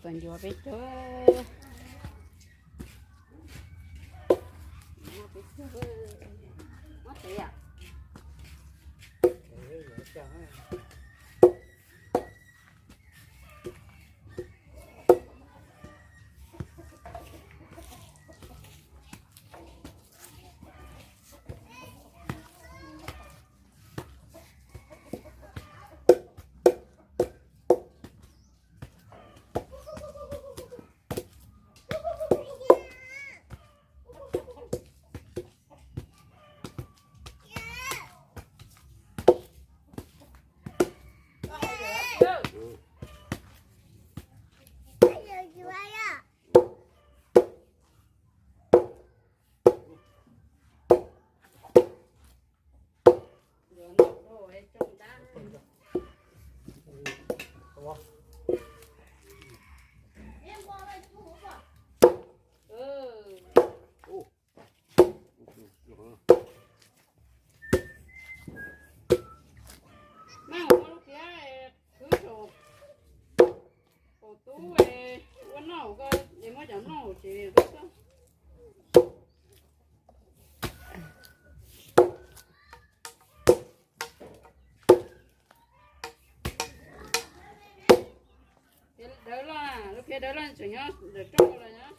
Puas ncuav peb caug? Peb caug. Muab tev yom. Noj ua lub kiab khwv saum, saum tub ua noj ko es muab cov noj ces tub xwb. Dawv loj, lub kiab dawv loj tseem nyob ntawm rooj los nyob.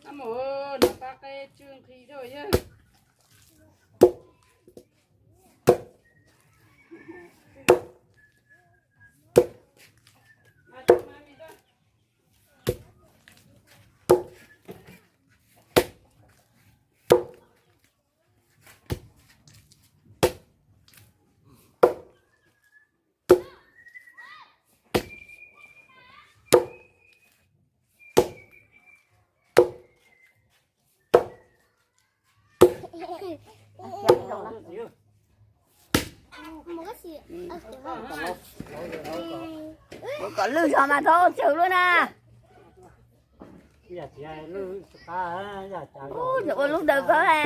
Ab, mus nov pab qeb tsw nqhis rau yawg. Ua kom lwj zog mas txhob ua tsawg luaj na. Ua lub ntawd koj a.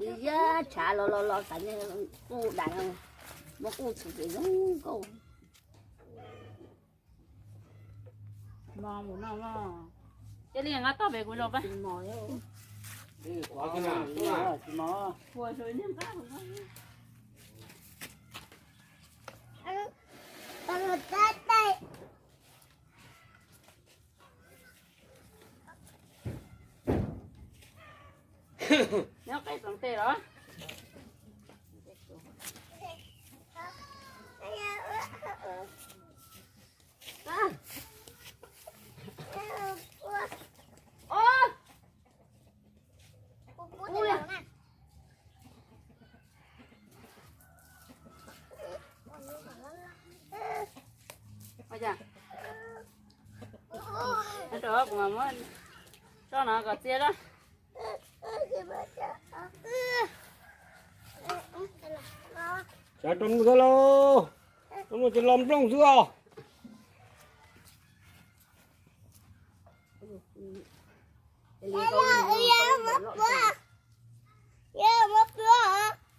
Ib yam tshav los los los tas kuj dais, muab kuj txhuv ces zoo nkauj. Cia li nqa toj pem kuv los pab. Nyob qeb txoov tes los? Kuv mam muab tso no kom txias na. Tsam rau mloog xwb lauj, rau mloog ces los nplooj xwb os.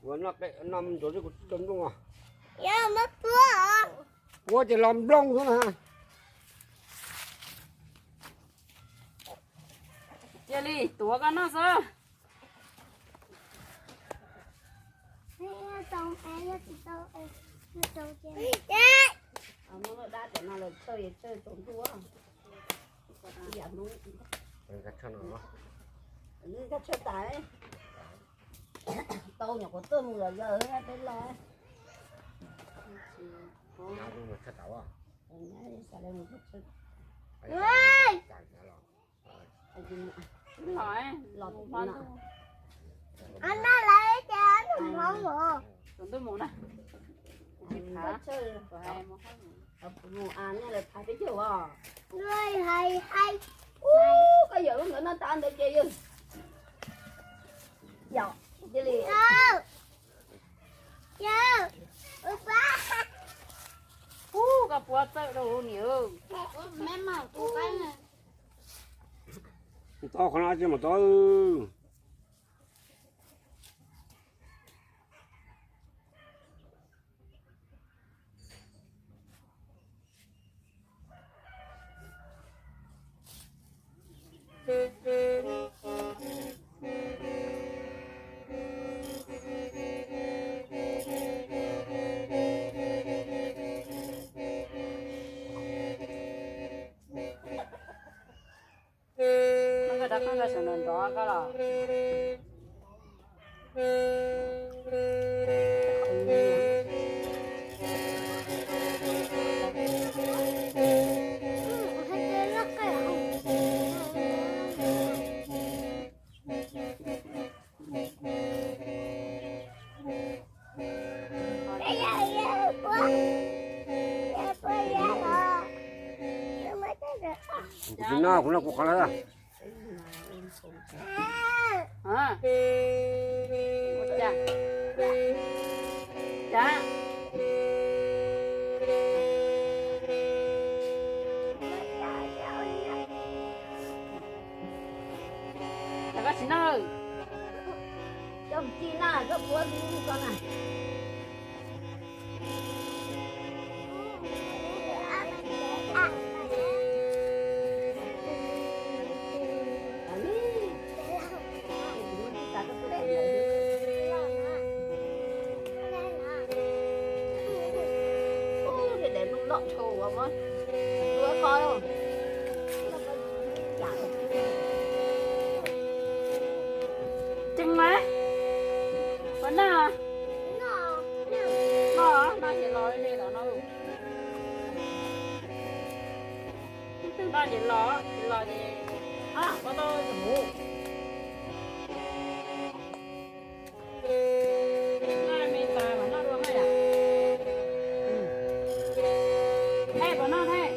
Kuv noj qe noj ntsuav xwb kuv tsis rau mloog os. Puab ces los nplooj xwb na. Cia li tuav koj noj xwb. Tau nyuam qhuav tuaj mus lawm yawg peb los. Tus ntuj mus na, kuv tsis phav, kuv hais mus hab. Mus a, nej lawv thaiv peb caug os. Ub, koj yawm lub ntawd no tas ntawd ces yawg, yawm, cia li. Ub, koj puab txawj rau niam. Tau qhov no ces mas tau. Muab koj rab qeej koj sawv nrov nrov koj los. Kuv tsis noj, kuv noj kuv qhov lawm. Koj tsis noj, koj tsis noj, koj puab koj na. Ceeb mas, puas noj? Noj, noj ces los li los no. Ib tug noj ces los, ces los ces, a, puas tau tus hmuv. Noj me ntsis mas noj dua na yom. Thaij, puas noj Thaij?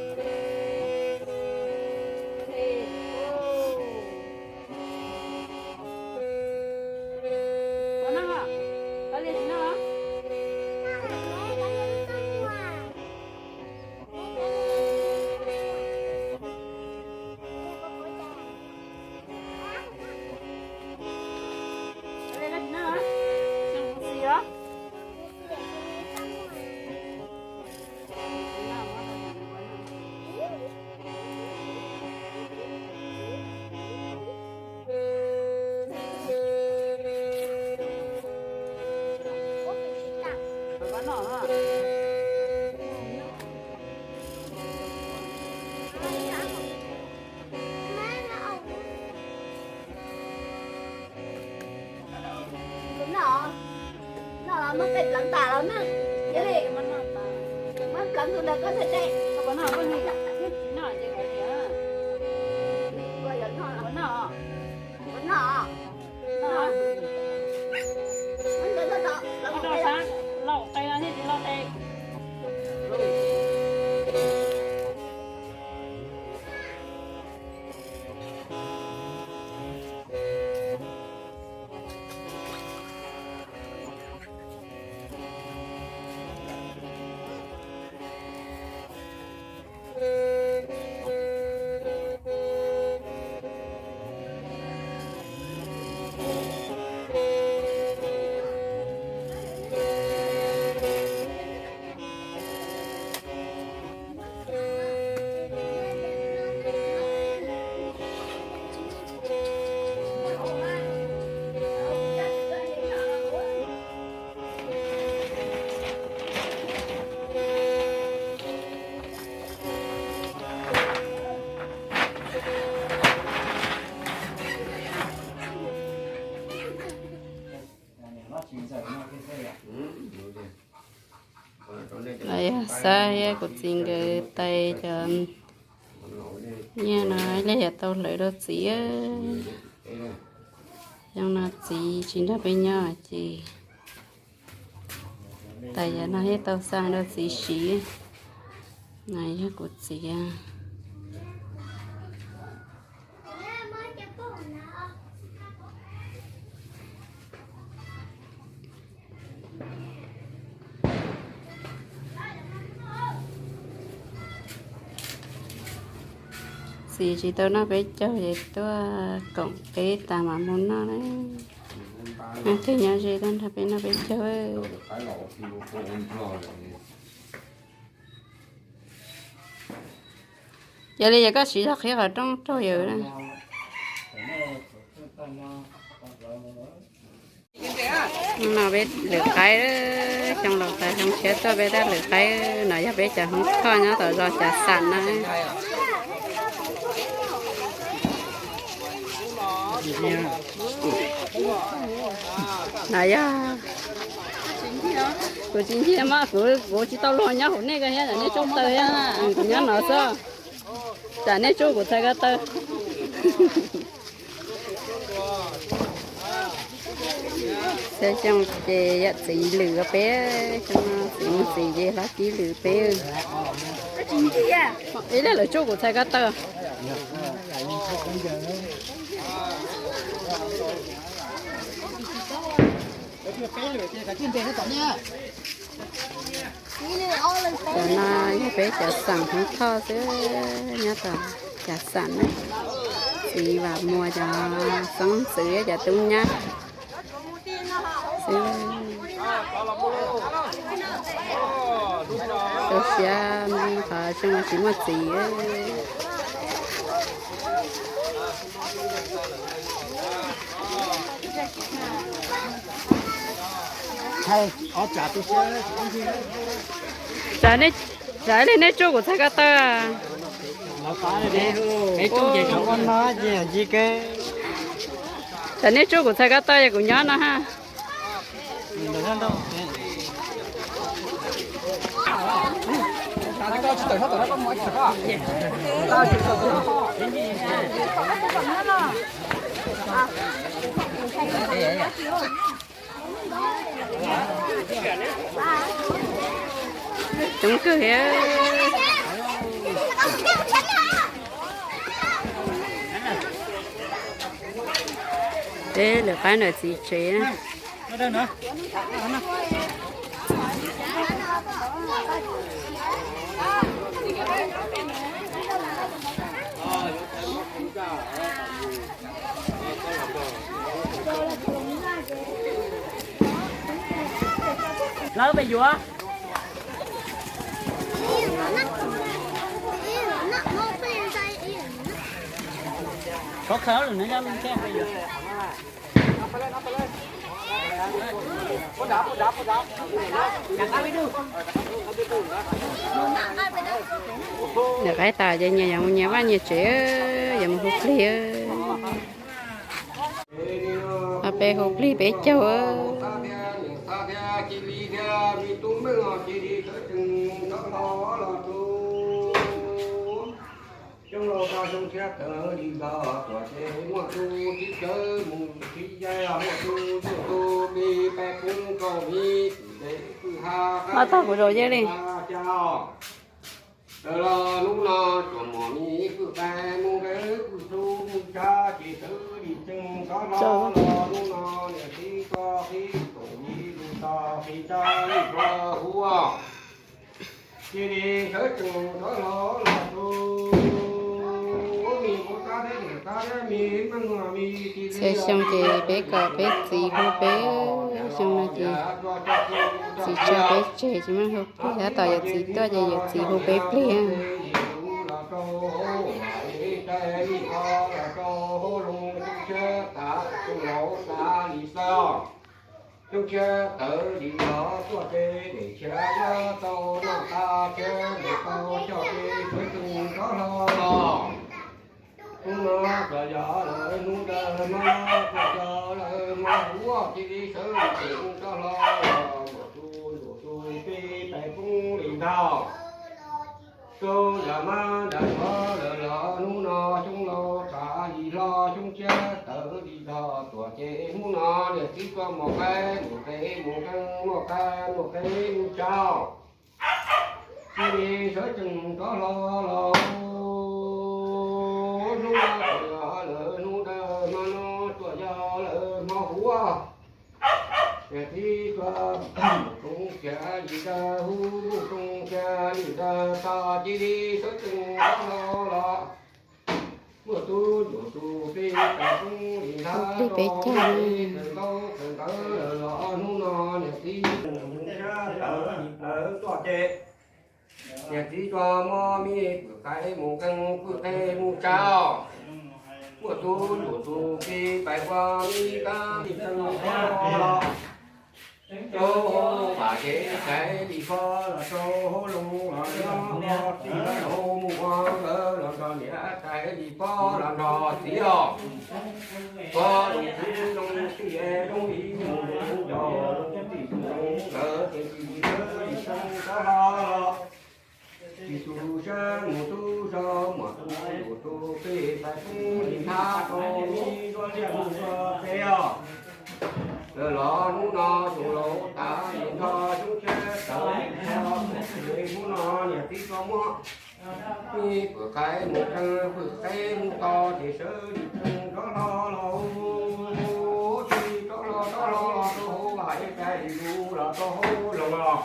Puas noj? Koj li tsis noj los? Noj, noj los muab peb pleev tas los noj, cia li, muab pleev tus ntawd koj txhais tes. Puas noj, puas noj, puas noj, puas noj, muab ntawd tso, lau qe los thiaj tsis lau qe. Yog Xab thiab kuv txiv nkawd tais cov nyiaj no ib leeg yuav tau hlawv rau txiv. Xyoo no txiv tsis nrog peb nyob ces tais cov no thiaj tau xaa rau txiv siv. No yog kuv txiv. Txiv tsis tau noj peb caug ces tuaj koom peb tas mam mus noj na. Nyob twg nyob ze tuaj nrog peb noj peb caug. Yog li yog koj siv zog qhib qhov rooj raug yawm na. No peb lwm qaib, xyoo laus tas xyoo tshiab tuaj peb tab lwm qaib. No yog peb cov Hmoob Thoj nyob tom zos Cav Xam na. No yog, kuv tsis ntsia mas kuv, kuv tsis tau luag nyob hauv nej ko thiab, nej tsuj taw thiab, kuv nyob no xwb. Tsam nej tsuj kuv txhais ko taw. Xyoo ces yawm txiv lwm peb, xyoo no txiv mus txiv ces hlob txiv lwm peb. Ib leeg lawv tsuj kuv txhais ko taw. Cov no yog peb cov xeem Hmoob Thoj xwb, nyob tom Cav Xam na. Txiv Vam Muas cov xeeb ntxwv cov tub nyab xwb. Tu siab qhov xyoo no tsis muaj txiv. Tsam li nej tsuj kuv txhais ko taw. Tsam nej tsuj kuv txhais ko taw es kuv nyob no ha. Coob kawg thiab. Peb lwm qaib ntawm txiv tsev. Lawv pes yuav. Khov khaws lwm no yog lwm thiab pes yuav. Lawv qaib tas ces nyias yuav mus nyias vaj nyias tsev, yuav mus hu plig. Peb hu plig peb caug. Xyoo laus tas xyoo tshiab tawm li ntog tuaj ces muaj tus txiv tsawv mus txiv yaig, muaj tus tub tus plig peb pub rau mi kwj dej kwj ha. Tag kuv zaum yej li. Tawm los hnub no tsuas muaj mi kwj qe mus nqe kwj txhu mus tsa ces tawv li tsees tod los hnub no niam txiv tso qhib koom mi lus tso qhib tsa li tso huv. Cia li sawv tsees rov los los tus, ua mi ua qab thiab niam qab thiab mi meej ua mi. Txhia xyoo ces peb kom peb txiv hu peb, xyoo no ces txiv tso peb tseg tsis muaj hu plig, tab tom yawm txiv tuaj ces yawm txiv hu peb plig. Xyoo tshiab tawm li los tuaj ces dej tshiab nyob tau noj tas tshiab mus tau coj ces sawv tsees rov hlo los. Hnub no txawm yog lawv hnub ntawd hmo no txawm yog lawv hmo huv cia li sawv tsees rov hlo los, muaj tus ntuj tus plig peb poob li ntag. Xyoo yog mas nram tshuav lawm los hnub no xyoo laus tshav li hlo, xyoo tshiab tawm li ntog tuaj ces hnub no niam txiv tso muaj qe mus nqe mus nqe, muaj qe mus nqe mus tsa. Sawv tsees rov hlo los, hnub no tsuas yog lawm hnub dawb, hmo no tsuas yog lawm hmo huab. Niam txiv tsuas mus rooj txiav li ntawd hu, mus rooj txiav li ntawd tag, cia li sawv tsees rov hlo los. Muaj tub nyuam tus pib pais poob li nthab rau peb, khaws ntaub khaws ntawv los hnub no niam txiv mus tshab tawv li plawv toj ces, niam txiv tsuas muab me pwm qaib mus qee pwm qe mus tsa. Muaj tub nyuam tus pib pais ua me kab li qee los rau hauv vaj ces, tais li pob los rau hauv loog los nyob, txiv lawv mus ua nkawd los nrog niam, tais li pob los nrog txiv os. Pob zoo txiv zoo txiv zoo ib mus zoo cov zoo txiv zoo nkawd ces txiv li sawv li tsees rov hlo los. Tsis tu sab mus tub zos muaj tub nyuam tus pib pais poob li nthab rau me zuag liaj mus zuag teb os. Lawv los hnub no xyoo laus tas li nrho, xyoob tsheb tawv li nrho, hnub no niam txiv tsuas muab me pwm qaib mus qee pwm qe mus tog ces sawv li tsees rov hlo los, cia li rov hlo rov hlo los rau hauv vaj es tais li lus los rau hauv loog los,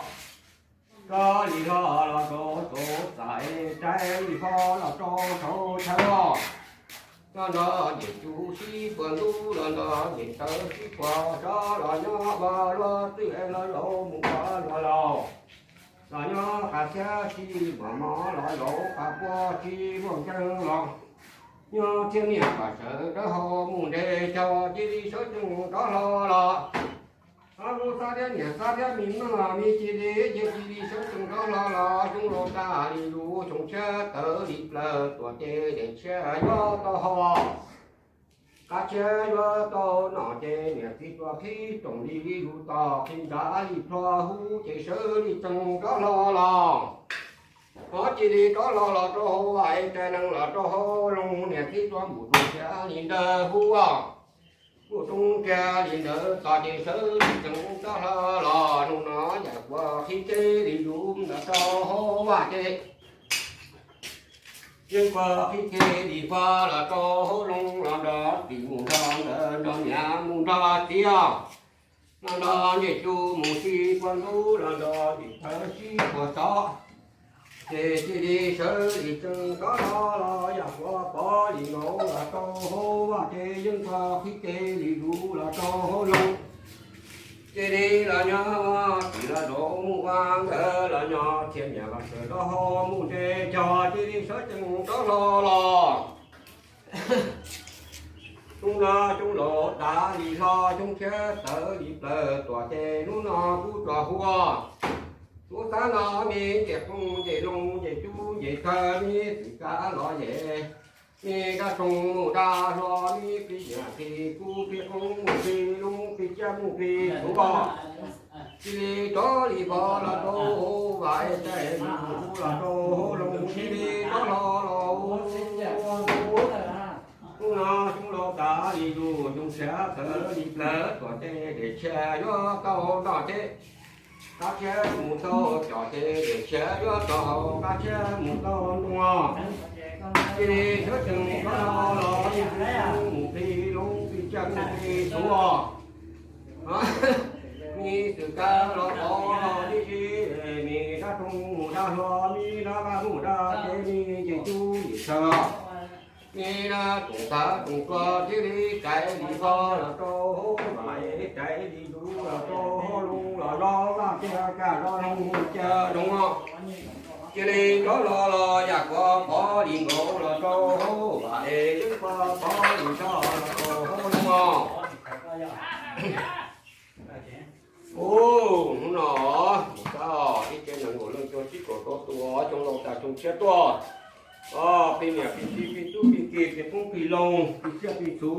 rov li hlo los rau saum txaj es tais li hlo los rau saum chaw os. Nyob nrog nyem tsuj sib puag ntub los nrog nyem tawv sib puag sov los nyob ua luag twj es los zaum mus ua luag laus. Los nyob qas txhiab sib muag mov los zaum qas puag sib muag nkeeg los nyob thiab niam pam sawv dawb hau mus nte cog cia li sawv tsees rov hlo los. Ob lub xab thiab niam xab thiab me maj me cia li ces cia li sawv tsees rov hlo los, xyoo laus tas li lus xyoo tshiab tawv li plawv tuaj ces daim tshiab yuav tau haus, qab tshiab yuav tau noj ces niam txiv tsuas qhib rooj li lus tog qhib nrad li plho hub ces sawv li tsees rov hlo los. Ho cia li rov hlo los rau hauv vaj es tais neeg los rau hauv loog niam txiv tsuas mus rooj txiav li ntawd hu, mus rooj txiav li ntawd tog ces sawv li tsees rov hlo los. Hnub no yam kuas qhib kev li lus ntawd rau hauv vaj ces yeej kuas qhib kev li faj los rau hauv loog los nrog txiv mus nrog nkawd nrog niam mus nrog txiv os. Los nrog nyem tsuj mus sib puag ntub los nrog nyem tawv sib puag sov, ces cia li sawv li tsees rov hlo los yam kuas pov li nkaus los rau hauv vaj ces yeej kuas qhib kev li lus los rau hauv loog. Cia li los nyob txiv los zaum mus ua nkawd los nyob thiab niam los sawv rau hauv mus nte cog cia li sawv tsees rov hlo los. Xyoo no xyoo laus tas li hlo, xyoo tshiab tawv li plawv tuaj ces hnub no kuv tsuas hu, kuv xav no me ncej qoob ncej loo ncej cub ncej chaw me xwm kab los yem, me dab roog mus dab hlo, me plig yam plig kub plig qoob mus plig lub plig ciab mus plig tuv, cia li rov li pov los rau hauv vaj es tais mus los rau hauv loog cia li rov hlo los. Xyoo no xyoo laus tas li lus, xyoo tshiab tawv li plawv tuaj ces daim tshiab yuav tau noj ces qab tshiab mus tau cov ces daim tshiab yuav tau haus, qab tshiab mus tau noj. Cia li sawv tsees rov hlo los, me plig qoob mus plig lub plig ciab mus plig tuv, me xwm kab los pov los tib si, me dab roog mus dab hlo, me dab vaj mus dab tsev, me ncej cub ncej chaw, me dab roog txav roog tsuag cia li tais li pov los rau hauv vaj es tais li lus los rau hauv loog los zov vaj tiag kaj zov loog cia zoo, cia li rov hlo los yam kuas pov li nkaus los rau hauv vaj es yeej kuas pov li nkaus los rau hauv loog. Hnub no mus xav ib tsev nees nkaum leej cuaj tsib kaum rau tus xyoo laus tas xyoo tshiab tuaj, plig niam plig txiv plig tub plig ki plig qoob plig loo plig tsiaj plig txhu.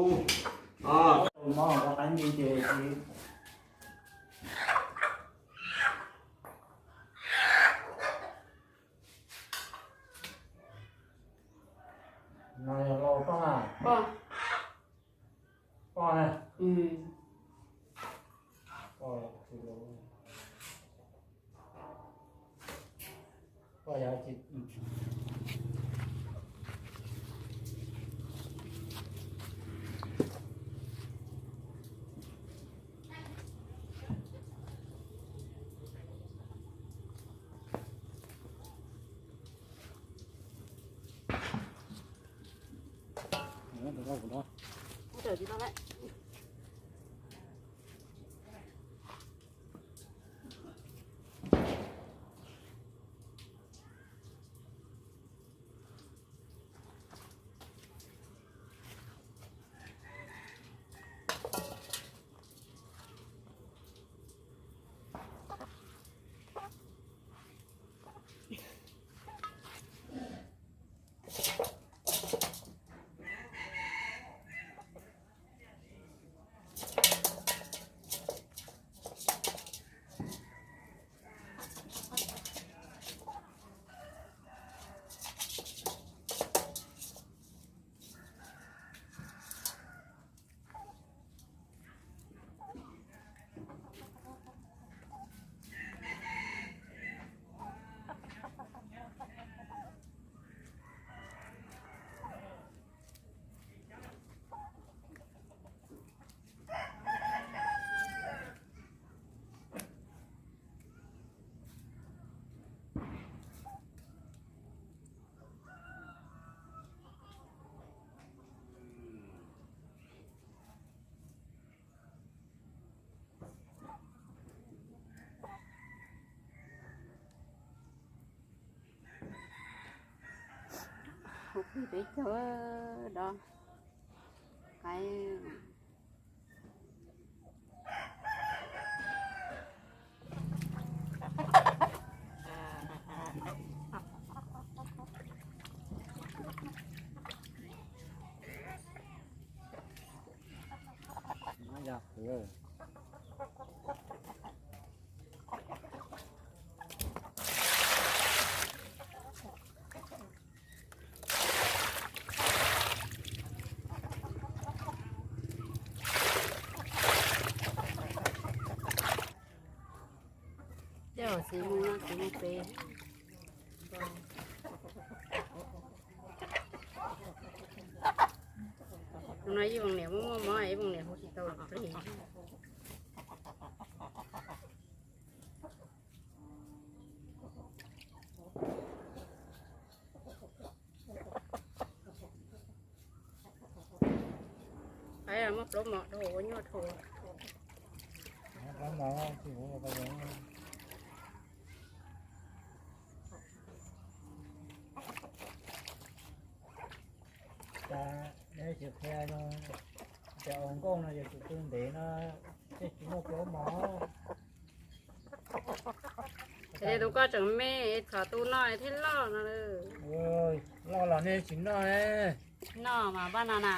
Hauv peb caug do qaib. Tej zaum txiv mus no txiv mus pem. Tus no ib voos niam muaj muaj mob, ib voos niam hu tsis tau plig. Qaib muab plaub mom dhau ua nyuaj dhau. Cas neb tsis qhia no, cas ua nkauj no yog tus twg ntev no, tej tsis muaj plaub mom. Ces tus koj tseem me, txhom tus no thiaj loj no. Loj los nej tsis noj. Noj mas paj no na.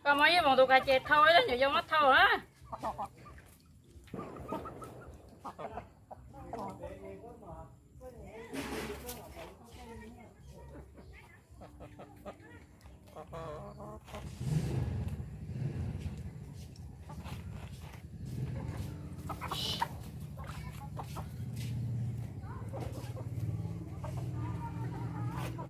Koj muab ib voos tus kag ces thau ib leeg nyuam yaus muab thau na.